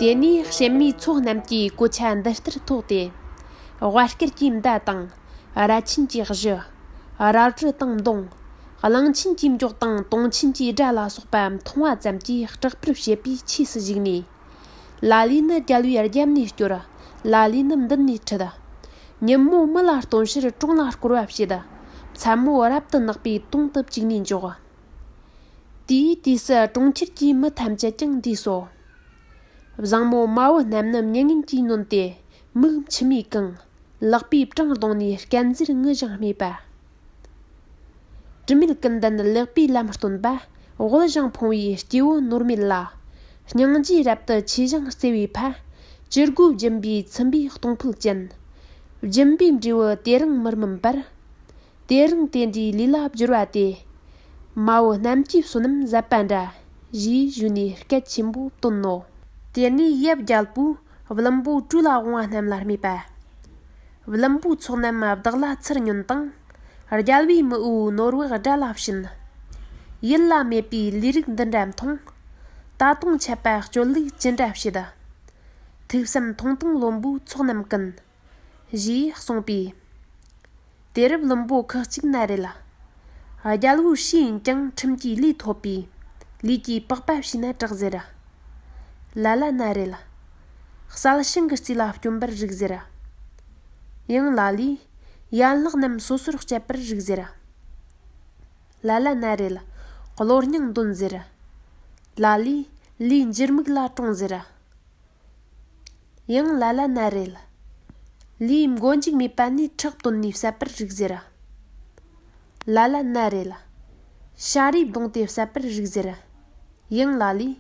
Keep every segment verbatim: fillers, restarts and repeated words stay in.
དེ་ནས་གཤེད་མའི་ཚོགས་རྣམས་ཀྱིས་གོ་ཆ་འདི་ལྟར་ཐོགས་ཏེ། དབལ་སྐལ་གྱི་མདའ་དང་། རལ་ཆེན་གྱི་གཞུ། རལ་གྲི་དང་མདུང་། གླང་ཆེན་གྱི་མགྱོགས་དང་དུང་ཆེན་གྱི་སྒྲ་ལ་སོགས་པ་མཐོང་བ་ཙམ་གྱིས་སྐྲག་པར་བྱེད་པའི་ཆོས་སུ་གཞིགས་ནས། ལ་ལས་ནི་རྒྱལ་བའི་རྒྱབ་ནས་སྐྱོར། ལ་ལས་ནི་མདུན་ནས་ཁྲིད། ཉིན་མོ་མི་ལ་སྟོན་ཕྱིར་གྲོང་ལ་བསྐོར་བ་བྱེད། མཚན་མོ་རབ་ཏུ་ནག་པའི་དུང་དུ་བཅུག་ནས་འཇོག། དེའི་དུས་སུ་གྲོང་ཁྱེར་གྱི་མི་ཐམས་ཅད་ཀྱང་འདས་སོ། བཟང་མོ་མ་བུ་རྣམས་ནི་མྱ་ངན་གྱིས་ནོན་ཏེ་མིག་མཆི་མས་གང་། ལག་པས་བྲང་བརྡུངས་ནས་དཀར་མཛེར་ངུ་ཞིང་སྨྲས་པ། དྲི་མེད་ཀུན་ལྡན་ལེགས་པའི་ལམ་སྟོན་པ། དབུལ་ཞིང་ཕོངས་པའི་སྐྱེ་བོ་ནོར་མེད་ལ། སྙིང་རྗེ་རབ་ཏུ་ཆེ་ཞིང་བརྩེ་བའི་ཕ། ཅི་དགོས་སྦྱིན་པའི་ཚིམ་པའི་གཏོང་ཕོད་ཅན། སྦྱིན་པའི་འབྲས་བུ་དེ་རིང་མི་སྨིན་པར། དེ་རིང་དེ་འདྲའི་ལས་ལ་བསྒྱུར་བ་དེ། མ་བུ་རྣམས་ཀྱི་བསོད་ནམས་ཟད་པ་འདྲ། ཞེས་ཞུས་ནས་སྐད་ཆེན་པོ་བཏོན་ནོ། དེ་ནས་ཡབ་རྒྱལ་པོས་བླུན་པོ་གྲུ་ལ་འོང་བ་རྣམས་ལ་སྨྲས་པ། བླུན་པོའི་ཚོགས་རྣམས་བདག་ལ་ཚུར་ཉོན་དང་། རྒྱལ་བའི་མི་བུ་ནོར་བུ་དགྲ་ལ་བྱིན། ཡིད་ལ་མེད་པའི་ལས་རིགས་འདི་འདྲ་མཐོང་། ད་དུང་ཆད་པ་གཅོད་ལུགས་ཅི་འདྲ་བྱེད། ཐུགས་བསམ་ཐུང་ཐུང་བློན་པོའི་ཚོགས་རྣམས་ཀུན། ཞེས་གསུངས་པས། དེར་བློན་པོ་ཁག་ཅིག་ན་རེ་ལ། རྒྱལ་བོའི་ཞུས་ཡིན་ཀྱང་ཁྲིམས་ཀྱི་ལུས་ཐོབ་པས། ལུས་ཀྱི་པགས་པ་བཤུས་ན་དྲག་ཟེར། ལ་ལ་ན་རེ་ལ། གསལ་ཤིང་གི་རྩིས་ལ་བསྐྱོན་པར་རིགས་ཟེར། ཡང་ལ་ལས། ཡན་ལག་རྣམས་སོ་སོར་བཅད་པར་རིགས་ཟེར། ལ་ལ་ན་རེ་ལ། བློ་སྙིང་འདོན་ཟེར། ལ་ལས། ལུས་འགྱུར་མིག་ལ་དྲོངས་ཟེར། ཡང་ལ་ལ་ན་རེ་ལ། ལུས་མགོ་མཇུག་མེད་པ་ནས་ཁྲག་བཏོན་ནས་བསད་པར་རིགས་ཟེར། ལ་ལ་ན་རེ་ལ། ཤ་རུས་བརྡུངས་ཏེ་བསད་པར་རིགས་ཟེར། ཡང་ལ་ལས།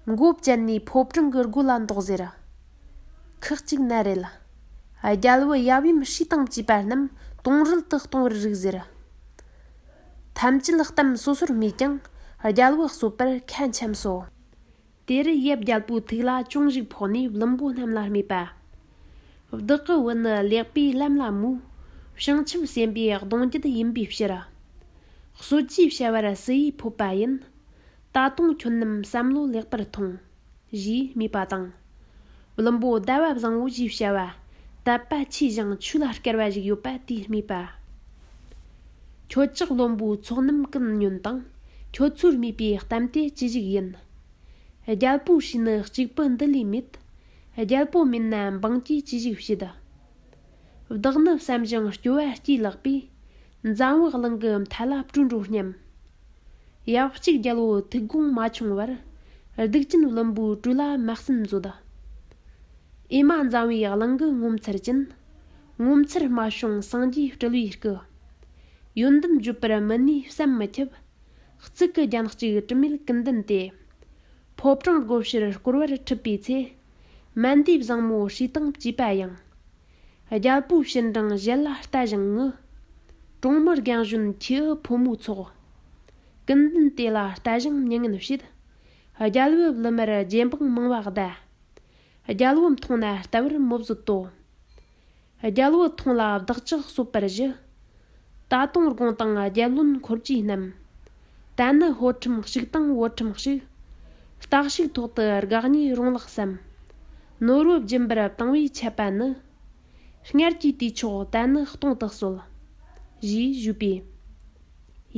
མགོ་བཅད་ནས་ཕོ་བྲང་གི་སྒོ་ལ་འདོགས་ཟེར། ཁག་ཅིག་ན་རེ་ལ། རྒྱལ་བུ་ཡབ་ཡུམ་ཤེས་དང་བཅས་པ་རྣམས་དོང་རལ་དུ་གཏོང་བར་རིགས་ཟེར། ཐམས་ཅད་གཏམ་སོ་སོར་སྨྲས་ཀྱང་རྒྱལ་བུ་གསོད་པར་ཁ་འཆམ་སོ། དེར་ཡབ་རྒྱལ་པོའི་ཐུགས་ལ་ཅུང་ཞིག་ཕོག་ནས་བླུན་པོ་རྣམས་ལ་སྨྲས་པ། བདག་གི་བུ་ནི་ལེགས་པའི་ལམ་ལ་མོས། བྱང་ཆུབ་སེམས་དཔའི་གདུང་རྒྱུད་ཡིན་པའི་ཕྱིར། གསོད་ཅེས་བྱ་བར་སུ་ཡིས་ཕོད་པ་ཡིན། ད་དུང་ཁྱོད་རྣམས་བསམ་བློ་ལེགས་པར་ཐོངས། ཞེས་སྨྲས་པ་དང་། བླུན་པོ་ཟླ་བ་བཟང་བོ་ཞེས་བྱ་བ། དད་པ་ཆེ་ཞིང་ཆོས་ལ་དཀར་བ་ཞིག་ཡོད་པ་དེས་སྨྲས་པ། ཁྱོད་ཅག་བློན་པོའི་ཚོགས་རྣམས་ཀུན་ཉོན་དང་། ཁྱོད་ཚོར་སྨྲས་པའི་གཏམ་དེ་ཅི་ཞིག་ཡིན། རྒྱལ་པོའི་ཞུས་ནི་གཅིག་པུ་འདི་ལས་མེད། རྒྱལ་པོ་མིན་ན་འབངས་ཀྱིས་ཅི་ཞིག་བྱེད། བདག་ནི་བསམ་ཞིང་སྐྱོ་བ་སྐྱེས་ལགས་པས། འཛམ་བུ་གླིང་གི་མཐའ་ལ་བྲོས་འགྲོ་སྙམ། ཡབ་གཅིག་རྒྱལ་པོ་ཐུགས་དགོངས་མ་ཆུང་བར། སྡིག་ཅན་བླུན་པོའི་གྲོས་ལ་མ་གསན་མཛོད། ཨེ་མ་འཛམ་བུའི་གླིང་གི་ངོ་མཚར་ཅན། ངོ་མཚར་སྨྲ་བྱུང་སངས་རྒྱས་སྤྲུལ་པའི་སྐུ། ཡོན་ཏན་བརྗོད་པར་མི་ནུས་བསམ་མི་ཁྱབ། གཙུག་གི་རྒྱན་གཅིག་དྲི་མེད་ཀུན་ལྡན་ཏེ། ཕོ་བྲང་སྒོ་ཕྱིར་བསྐོར་བར་ཁྲིད་པའི་ཚེ། མན་དེའི་བཟང་མོ་ཧྲིལ་དང་བཅས་པ་ཡང་། རྒྱལ་པོའི་ཕྱིར་འབྲང་ཞལ་ལ་ལྟ་ཞིང་ངུ། གྲོང་མི་རྒན་གཞོན་ཁྱེའུ་ཕོ་མོའི་ཚོགས། ཀུན་ལྡན་དེ་ལ་ལྟ་ཞིང་མྱ་ངན་བྱེད། རྒྱལ་པོའི་བླུ་མར་རྗེ་འབངས་མང་བ་གདའ། རྒྱལ་པོ་མཐོང་ན་ལྟ་བར་མི་བཟོད་དོ། རྒྱལ་པོ་མཐོང་ལ་བདག་ཅག་གསོད་པར་བཞི། ད་དུང་དགོངས་དང་རྒྱལ་བློན་འཁོར་གྱིས་བསྣམས། ད་ནི་ཕོ་ཁྲིམས་གཅིག་དང་བུ་ཁྲིམས་གཅིག། རྟ་ཞིག་ཐོག་ཏུ་དགའ་ཉེ་རུང་ལགས་སམ། ནོར་བུ་སྦྱིན་པར་བཏང་བའི་ཆད་པ་ནི། སྔར་གྱི་དུས་མཆོག་ད་ནི་སྟོང་དུ་གསོལ། ཞེས་ཞུས་པས།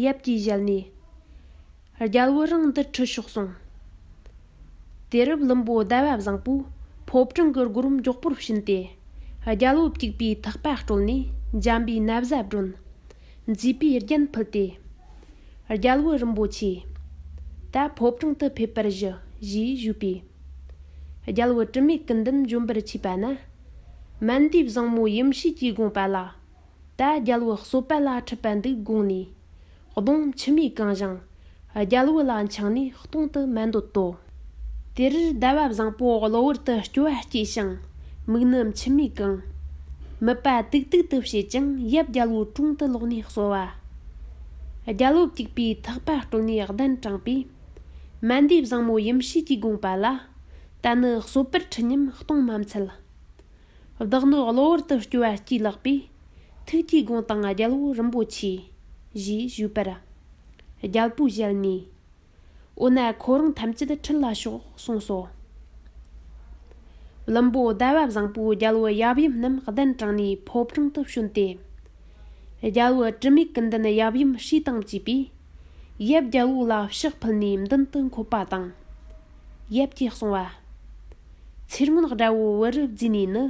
ཡབ་ཀྱི་ཞལ་ནས། རྒྱལ་པོ་རང་འདི་ཁྲིད་ཤོག་གསུངས། དེར་བླུན་པོ་ཟླ་བ་བཟང་པོས་ཕོ་བྲང་གི་སྒོར་མགྱོགས་པོར་ཕྱིན་ཏེ། རྒྱལ་པོ་བཅུག་པའི་ཐག་པ་བཀྲོལ་ནས་འཇམ་པའི་ན་བཟའ་བསྒྲོན། མཛེས་པའི་རྒྱན་ཕུལ་ཏེ། རྒྱལ་པོ་རིན་པོ་ཆེ། ད་ཕོ་བྲང་དུ་ཕེབས་པར་ཞུ། ཞེས་ཞུས་པས། རྒྱལ་པོ་དྲི་མེད་ཀུན་ལྡན་འབྱོན་པར་ཆས་པ་ན། མན་དེའི་བཟང་མོ་ཡིད་བཞིན་གྱི་དགོངས་པ་ལ། ད་རྒྱལ་པོ་གསོད་པ་ལ་ཁྲིད་པ་འདུག་དགོངས་ནས། གདོང་མཆི་མས་གང་ཞིང་། རྒྱལ་པོ་ལ་འཆང་ནས་སྟོང་དུ་མ་འདོད་དོ། དེར་ཟླ་བ་བཟང་པོ་གློ་བུར་དུ་སྐྱོ་བ་སྐྱེས་ཤིང་། མིག་ནི་མཆི་མས་གང་། མིད་པ་ཏིག་ཏིག་ཏུ་བྱེད་ཅིང་ཡབ་རྒྱལ་པོའི་དྲུང་དུ་ལོག་ནས་གསོལ་བ། རྒྱལ་པོ་བཅུག་པའི་ཐག་པ་བཀྲོལ་ནས་གདན་དྲངས་པས། མན་དེའི་བཟང་མོ་ཡིད་བཞིན་གྱི་དགོངས་པ་ལ། ད་ནི་གསོད་པར་ཁྲིད་སྙམ་གཏོང་མ་འཚལ། བདག་ནི་གློ་བུར་དུ་སྐྱོ་བ་སྐྱེས་ལགས་པས། ཐུགས་ཀྱི་དགོངས་དང་རྒྱལ་པོ་རིན་པོ་ཆེ། ཞེས་ཞུས་པར། རྒྱལ་པོའི་ཞལ་ནས། འོ་ན་ཁོ་རང་ཐམས་ཅད་ཁྲིད་ལ་ཤོག་གསུངས་སོ། བློན་པོ་ཟླ་བ་བཟང་པོས་རྒྱལ་བུ་ཡབ་ཡུམ་རྣམས་གདན་དྲངས་ནས་ཕོ་བྲང་དུ་བྱོན་ཏེ། རྒྱལ་བུ་དྲི་མེད་ཀུན་ལྡན་ཡབ་ཡུམ་ཞེས་དང་བཅས་པས་ཡབ་རྒྱལ་བོ་ལ་ཕྱག་ཕུལ་ནས་མདུན་དུ་འཁོད་པ་དང་། ཡབ་ཀྱིས་གསུངས་པ། ཚེ་སྔོན་དགྲ་བོ་བུ་རུ་བརྫིས་ནས་ནི།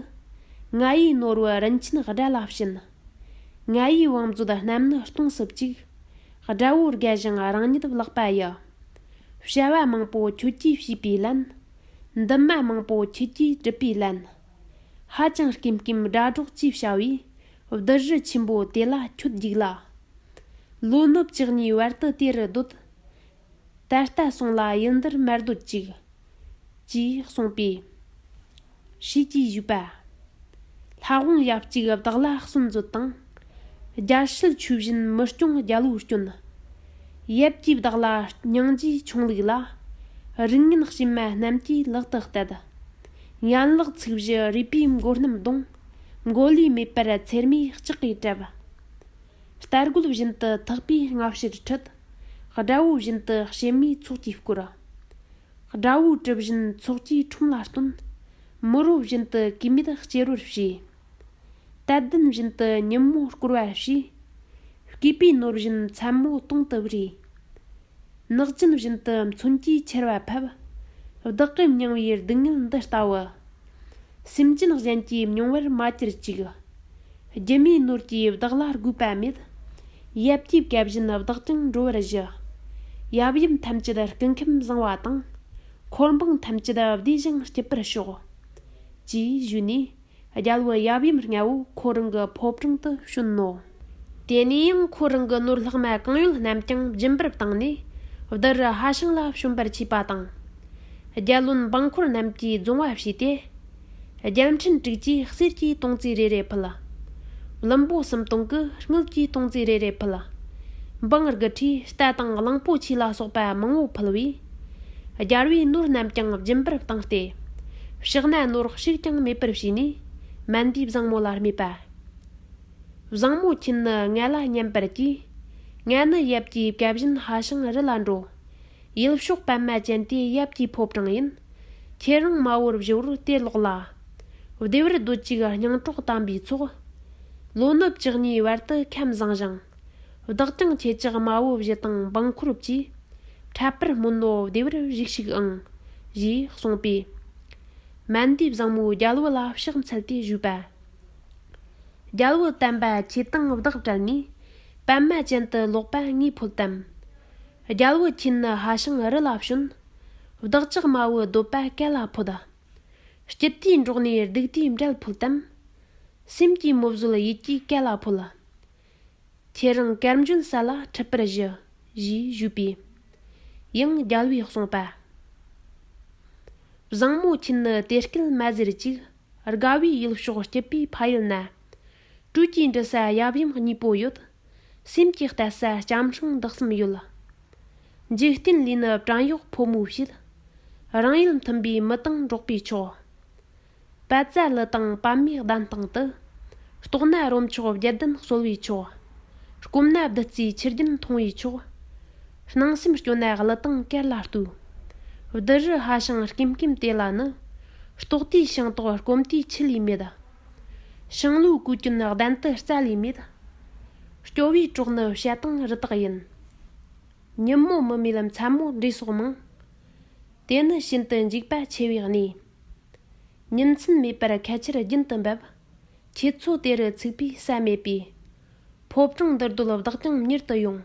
ང་ཡི་ནོར་བུ་རིན་ཆེན་དགྲ་ལ་བྱིན། ང་ཡི་བང་མཛོད་རྣམས་ནི་སྟོངས་སུ་བཅུག་དགྲ་བོ་རྒས་ཤིང་རང་ཉིད་བརླག་པ་ཡི། བྱ་བ་མང་པོ་ཁྱོད་ཀྱིས་བྱས་པའི་ལན། འདུན་མ་མང་པོ་ཁྱོད་ཀྱིས་བསྒྲུབས་པའི་ལན། ཧ་ཅང་སྐེམ་སྐེམ་སྒྲ་སྒྲོགས་ཅེས་བྱ་བའི། བདུད་རི་ཆེན་པོ་དེ་ལ་ཁྱོད་རྒྱུག་ལ། ལོ་ནུབ་བཅུ་གཉིས་བར་དུ་དེ་རུ་སྡོད། ད་ལྟ་སོང་ལ་ཡུལ་འདིར་མར་སྡོད་ཅིག་ཅེས་གསུངས་པས། ཞེས་ཀྱིས་ཞུས་པ། ལྷ་དབང་ཡབ་གཅིག་བདག་ལ་གསོན་མཛོད་དང་། རྒྱལ་སྲིད་ཆོས་བཞིན་མི་སྐྱོང་རྒྱལ་བོའི་སྐྱོན། ཡབ་ཀྱིས་བདག་ལ་སྙིང་རྗེའི་ཆུང་ལུགས་ལ། རིགས་ངན་གཤེད་མ་རྣམས་ཀྱིས་ལག་ཏུ་གཏད། ཡན་ལག་ཚིག་བཞི་རུས་པའི་མགོ་རྣམས་བརྡུངས། མགོ་ལུས་མེད་པར་ཚེར་མའི་ལྕགས་ཀྱིས་བྲབ། རྟ་རྒོད་བཞིན་དུ་ཐག་པས་སྔ་ཕྱིར་ཁྲིད། དགྲ་བོ་བཞིན་དུ་གཤེད་མའི་ཚོགས་ཀྱིས་བསྐོར། དགྲ་བོའི་གྲི་བཞིན་ཚོགས་ཀྱི་ཁྲོམ་ལ་བཏོན། མི་རོ་བཞིན་དུ་གུས་མེད་གཅེར་བུར་བྱས། དད་ལྡན་བཞིན་དུ་ཉིན་མོ་བསྐོར་བ་བྱས། བསྐོས་པའི་ནོར་བཞིན་མཚན་མོ་དོང་དུ་བྲིས། ནག་ཅན་བཞིན་དུ་མཚོན་གྱིས་ཁྱེར་བ་ཕབ། བདག་གི་མྱང་བའི་སྡུག་བསྔལ་འདི་ལྟ་བུ། སེམས་ཅན་གཞན་གྱིས་མྱོང་བར་མ་གྱུར་ཅིག་རྒྱུ་མའི་ནོར་གྱིས་བདག་ལ་དགོས་པ་མེད། ཡབ་ཀྱི་བཀའ་བཞིན་བདག་ཀྱང་འགྲོ་བར་ཞུ། ཡབ་ཡུམ་ཐམས་ཅད་སྐུ་ཁམས་བཟང་བ་དང་། འཁོར་འབངས་ཐམས་ཅད་བདེ་ཞིང་སྐྱིད་པར་ཤོག་ཅེས་ཞུས་ནས། རྒྱལ་བུ་ཡབ་ཡུམ་ལྔ་བོ་ཁོ་རང་གི་ཕོ་བྲང་དུ་བྱོན་ནོ། དེ་ནས་ཡང་ཁོ་རང་གི་ནོར་ལྷག་མ་གང་ཡོད་རྣམས་ཀྱང་སྦྱིན་པར་བཏང་ནས། བདུད་རི་ཧ་ཤང་ལ་བྱོན་པར་བྱས་པ་དང་། རྒྱལ་བློན་འབངས་འཁོར་རྣམས་ཀྱིས་རྫོང་བ་བྱས་ཏེ། རྒྱལ་ཕྲན་དྲུག་གིས་གསེར་གྱི་དོང་ཙེ་རེ་རེ་ཕུལ། བློན་པོ་སུམ་སྟོང་གིས་དངུལ་གྱི་དོང་ཙེ་རེ་རེ་ཕུལ། འབངས་དགུ་ཁྲིས་རྟ་དང་གླང་པོ་ཆེ་ལ་སོགས་པ་མང་བོ་ཕུལ་བས། རྒྱལ་བའི་ནོར་རྣམས་ཀྱང་སྦྱིན་པར་བཏང་སྟེ། ཕྱག་ན་ནོར་ཞིག་ཀྱང་མེད་པར་བྱས་ནས། མན་དཱི་བཟང་མོ་ལ་སྨྲས་པ། བཟང་མོ་ཁྱེད་ནི་ང་ལ་སྙན་པར་གྱིས། ང་ནི་ཡབ་ཀྱི་བཀའ་བཞིན་ཧ་ཤང་རི་ལ་འགྲོ། ཡུལ་ཕྱོགས་པདྨ་ཅན་དེ་ཡབ་ཀྱི་ཕོ་བྲང་ཡིན། ཁྱེད་རང་མ་བོར་བཞུ་བོར་དེར་ལོག་ལ། བདེ་བར་སྡོད་ཅིག་སྙིང་གྲོགས་དམ་པའི་ཚོགས། ལོ་ནུབ་བཅུ་གཉིས་བར་དུ་ཁམས་བཟང་ཞིང་། བདག་ཀྱང་ཁྱེད་ཅག་མ་བོ་བཞི་དང་འབངས་འཁོར་བཅས། འཕྲད་པར་སྨོན་ནོ། བདེ་བར་བཞུགས་ཤིག་ཨང་། ཞེས་གསུངས་པས། མན་དཱི་བཟང་མོས་རྒྱལ་བུ་ལ་ཕྱག་འཚལ་ཏེ་ཞུས་པ། རྒྱལ་བུ་དམ་པ་ཁྱེད་དང་བདག་བྲལ་ནས། པདྨ་ཅན་དུ་ལོག་པ་ངས་ཕོད་དམ། རྒྱལ་བུ་ཁྱེད་ནི་ཧ་ཤང་རི་ལ་བྱོན། བདག་ཅག་མ་བུ་སྡོད་པ་ག་ལ་ཕོད། སྐྱིད་དུས་འགྲོགས་ནས་སྡུག་དུས་འབྲལ་ཕོད་དམ། སེམས་ཀྱི་མོ་བཟོད་ཡིད་ཀྱིས་ག་ལ་ཕོད། ཁྱེད་རང་དཀར་འཇོན་ས་ལ་འཁྲིད་པར་ཞུ། ཞེས་ཞུས་པས། ཡང་རྒྱལ་བས་གསུངས་པ། བཟང་མོ་ཁྱེད་ནི་དེ་སྐད་མ་ཟེར་ཅིག་དགའ་བའི་ཡུལ་ཕྱོགས་སྐྱིད་པའི་ཕ་ཡུལ་ན། སྤྲོས་ཀྱི་འདྲི་ས་ཡབ་ཡུམ་གཉིས་པོ་ཡོད། སེམས་ཀྱི་གཏད་ས་ལྕམ་སྲིང་བདག་གསུམ་ཡོད། འཇིག་རྟེན་ལས་ནི་བྲན་གཡོག་ཕོ་མོའི་བྱེད། རང་ཡུལ་མཐུན་པའི་མི་དང་འགྲོགས་པས་ཆོག་པད་ཙ་ལི་དང་པདྨའི་གདན་སྟེང་དུ། ལྟོགས་ན་རོ་མཆོག་བརྒྱད་ལྡན་གསོལ་བས་ཆོག་སྐོམ་ན་བདུད་རྩིའི་ཆུ་རྒྱུན་འཐུང་བས་ཆོག་སྣང་སེམས་སྐྱོ་ན་གླུ་དང་གར་ལ་ལྟོས། བདུད་རི་ཧ་ཤང་སྐེམ་སྐེམ་དེ་ལ་ནི། ལྟོགས་དུས་ཤིང་ཏོག་སྐོམ་དུས་ཆུ་ལས་མེད། ཤིང་ལོའི་གོས་གྱོན་གདན་དུ་རྩྭ་ལས་མེད། སྐྱོ་བའི་གྲོགས་ནི་བྱ་དང་རི་དྭགས་ཡིན། ཉིན་མོ་མི་མེད་མཚན་མོ་འདྲེ་སོགས་མང་། དེ་ནི་ཤིན་ཏུ་འཇིགས་པ་ཆེ་བའི་གནས། ཉིན་མཚན་མེད་པར་ཁ་ཆར་རྒྱུན་དུ་འབབ། ཁྱེད་ཚོ་དེ་རུ་ཚུགས་པའི་ས་མེད་པས། ཕོ་བྲང་འདིར་སྡོད་བདག་ཀྱང་མྱུར་དུ་ཡོང་།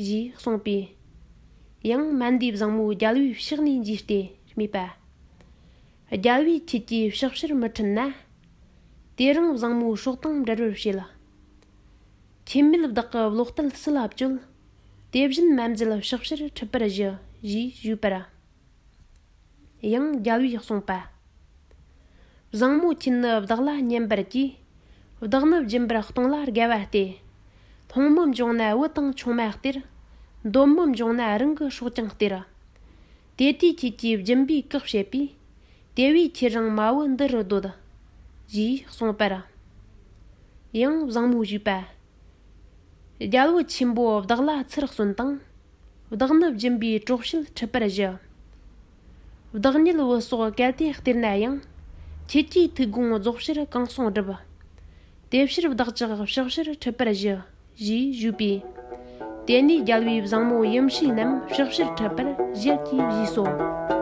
ཞེས་གསུངས་པས། ཡང་མན་དཱི་བཟང་མོའི་རྒྱལ་བའི་ཕྱག་ནས་འཇུས་ཏེ་སྨྲས་པ། རྒྱལ་བས་ཁྱེད་ཀྱི་ཕྱག་ཕྱིར་མི་ཁྲིད་ན། དེ་རིང་བཟང་མོའི་སྲོག་དང་འབྲལ་བར་བྱེད། ཁྱེད་མེད་བདག་གི་བློ་གཏད་སུ་ལ་བཅོལ། དེ་བཞིན་མ་མཛད་ཕྱག་ཕྱིར་ཁྲིད་པར་ཞུ། ཞེས་ཞུས་པར། ཡང་རྒྱལ་བས་གསུངས་པ། བཟང་མོ་ཁྱེད་ནི་བདག་ལ་སྙན་པར་གྱིས། བདག་ནི་སྦྱིན་པར་གཏོང་ལ་དགའ་བ་སྟེ། སློང་མོ་འབྱུང་ན་བུ་དང་ཆུང་མ་སྟེར། འདོམ་མོ་འབྱུང་ན་རང་གི་སྲོག་ཀྱང་སྟེར། དེ་དུས་ཁྱེད་ཀྱིས་སྦྱིན་པའི་བཀག་བྱེད་པས། དེ་བས་ཁྱེད་རང་མ་བུ་འདི་རུ་སྡོད། ཞེས་གསུངས་པར། ཡང་བཟང་མོས་ཞུས་པ། རྒྱལ་བུ་ཆེན་པོ་བདག་ལ་ཚུར་གསོན་དང་། བདག་ནི་སྦྱིན་པའི་གྲོགས་བྱེད་ཁྲིད་པར་ཞུ། བདག་ཉིད་བུ་སོགས་གལ་ཏེ་སྟེར་ན་ཡང་། ཁྱེད་ཀྱིས་ཐུགས་དགོངས་རྫོགས་ཕྱིར་གང་གསུང་སྒྲུབ། དེ་ཕྱིར་བདག་ཅག་ཕྱག་ཕྱིར་ཁྲིད་པར་ཞུ། ཞེས་ཞུས་པས། དེ་ནས་རྒྱལ་བའི་བཟང་མོ་ཡུམ་ཤེས་རྣམས་ཕྱག་ཕྱིར་ཁྲིད་པར་ཞལ་གྱིས་བཞེས་སོ།